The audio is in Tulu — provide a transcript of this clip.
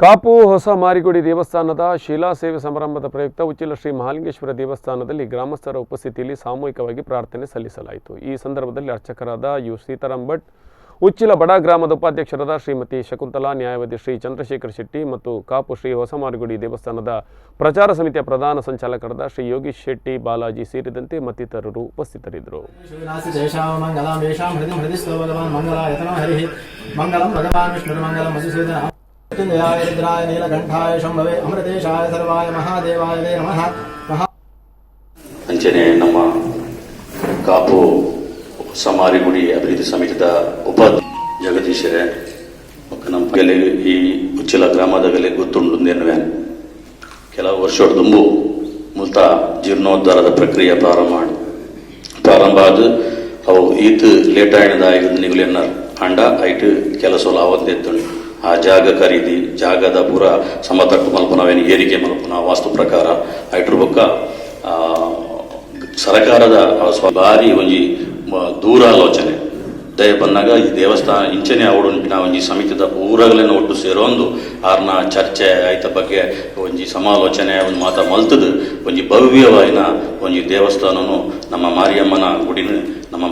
ಕಾಪು ಹೊಸ ಮಾರಿಗುಡಿ ದೇವಸ್ಥಾನದ ಶಿಲಾ ಸೇವೆ ಸಮಾರಂಭದ ಪ್ರಯುಕ್ತ ಉಚ್ಚಿಲ ಶ್ರೀ ಮಹಾಲಿಂಗೇಶ್ವರ ದೇವಸ್ಥಾನದಲ್ಲಿ ಗ್ರಾಮಸ್ಥರ ಉಪಸ್ಥಿತಿಯಲ್ಲಿ ಸಾಮೂಹಿಕವಾಗಿ ಪ್ರಾರ್ಥನೆ ಸಲ್ಲಿಸಲಾಯಿತು. ಈ ಸಂದರ್ಭದಲ್ಲಿ ಅರ್ಚಕರಾದ you Sitaram Bhat, Uchila ಬಡ ಗ್ರಾಮದ ಉಪಾಧ್ಯಕ್ಷರಾದ ಶ್ರೀಮತಿ ಶಕುಂತಲಾ, ನ್ಯಾಯವಾದಿ ಶ್ರೀ ಚಂದ್ರಶೇಖರ್ ಶೆಟ್ಟಿ ಮತ್ತು ಕಾಪು ಶ್ರೀ ಹೊಸ ಮಾರಿಗುಡಿ ದೇವಸ್ಥಾನದ ಪ್ರಚಾರ ಸಮಿತಿಯ ಪ್ರಧಾನ ಸಂಚಾಲಕರಾದ ಶ್ರೀ ಯೋಗೀಶ್ ಶೆಟ್ಟಿ ಬಾಲಾಜಿ ಸೇರಿದಂತೆ ಮತ್ತಿತರರು ಉಪಸ್ಥಿತರಿದ್ದರು. ಶಿವನಾಸಿ ಮಂಗಲಂ ಯೇಷಾಂ ಹೃದಯ ಹೃದಯ ಸ್ಥೋ ಭಗವಾನ್ ಮಂಗಲಾಯತನೋ ಹರಿಃ. ಮಂಗಲಂ ಭಗವಾನ್ ವಿಷ್ಣುರ್ಮಂಗಲಂ ಮಧುಸೂದನ. ಮೃತ್ಯುಂಜಯಾಯ ರುದ್ರಾಯ ನೀಲಕಂಠಾಯ ಶಂಭವೆ ಅಮೃತೇಶಾಯ ಸರ್ವಾಯ ಮಹಾದೇವಾಯ ವೇ ನಮಃ ಮಹಾ. ಅಂಚನೆ ನಮ್ಮ ಕಾಪು ಸಮಾರಿಗುಡಿ ಅಭಿವೃದ್ಧಿ ಸಮಿತಿದ ಉಪ ಜಗದೀಶರೇ, ಬೊಕ್ಕ ನಮ್ಮ ಈ ಉಚ್ಚಿಲ ಗ್ರಾಮದಗಲೆ ಗೊತ್ತುಂಡು ಎನ್ನುವೇನು. ಕೆಲವು ವರ್ಷ ದುಂಬು ಮುಲ್ತ ಜೀರ್ಣೋದ್ಧಾರದ ಪ್ರಕ್ರಿಯೆ ಪ್ರಾರಂಭ ಮಾಡಿ ಪ್ರಾರಂಭ ಆದ್ ಅವು ಈತ್ ಲೇಟ್ ಆಯಿನದ ನಿಗುಲು ಎನ್ನರ್. ಆಂಡ ಐಟ್ ಕೆಲಸ ಆವೊಂದಿತ್ತುಂಡು. ಆ ಜಾಗ ಖರೀದಿ, ಜಾಗದ ಪೂರ ಸಮತಟ್ಟು ಮಲ್ಪುನವೇನು, ಏರಿಕೆ ಮಲ್ಪುನ, ವಾಸ್ತು ಪ್ರಕಾರ ಐಟ್ರ ಬೊಕ್ಕ ಸರಕಾರದ ಬಾರಿ ಒಂಜಿ ದೂರಾಲೋಚನೆ. ದಯ ಬಂದಾಗ ಈ ದೇವಸ್ಥಾನ ಇಂಚನೆ ಅವಡುಂಟಿನ ಒಂಜಿ ಸಮಿತಿದ ಪೂರಗಲೆನ ಒಟ್ಟು ಸೇರೊಂದು ಆರ್ನ ಚರ್ಚೆ, ಐತ ಬಗ್ಗೆ ಒಂಜಿ ಸಮಾಲೋಚನೆ, ಒಂದು ಮಾತ ಮಲ್ತದು ಒಂಜಿ ಭವ್ಯವಾಯಿನ ಒಂಜಿ ದೇವಸ್ಥಾನನು ನಮ್ಮ ಮಾರಿಯಮ್ಮನ ಗುಡಿನ ನಮ್ಮ